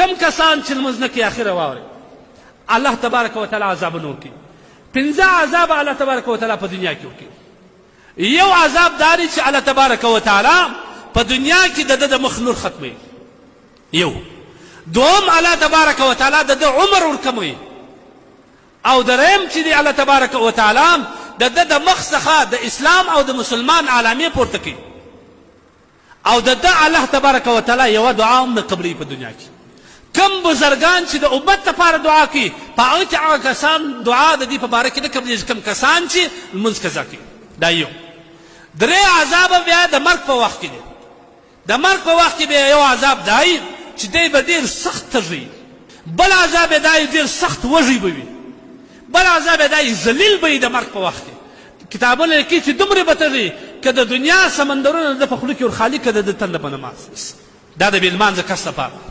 کم کسان چې لمونځ نه کوي، اخره واورئ، الله تبارک وتعالی عذابونه ورکوي. پنځه عذاب الله تبارک وتعالی په دنیا کې ورکوي. یو عذاب دا دی چې الله تبارک وتعالی په دنیا کې د ده د مخ نور ختموي. یو دوم، الله تبارک وتعالی د ده عمر ورکموي. او دریم چې دی، الله تبارک وتعالی د ده د مخ څخه د اسلام او د مسلمان علامې پورته کوي. او د ده الله تبارک وتعالی یوه دعا هم نه قبلوي. په دنیا کې کوم بزرګان چې د امت لپاره دعا کوي، په هغه کې هغه کسان دعا د دې په باره کې نه قبلېږي کوم کسان چې لمونځ قضا کوي. دا یو. درې عذاب بیا د مرګ په وخت کې دی. د مرګ په وخت کې بیا یو عذاب دی چې دی به ډېر سخت تږی، بل عذاب یې دا ډېر سخت وږی به وي، بل عذاب یې دا ذلیل به وي. د مرګ په وخت کې کتابونه لیکي چې دومره به تږي که د دنیا سمندرونه د په خوله کې ور خالي که د ده تنده به نه ماتېږي. دا د بې لمانځه کس لپاره.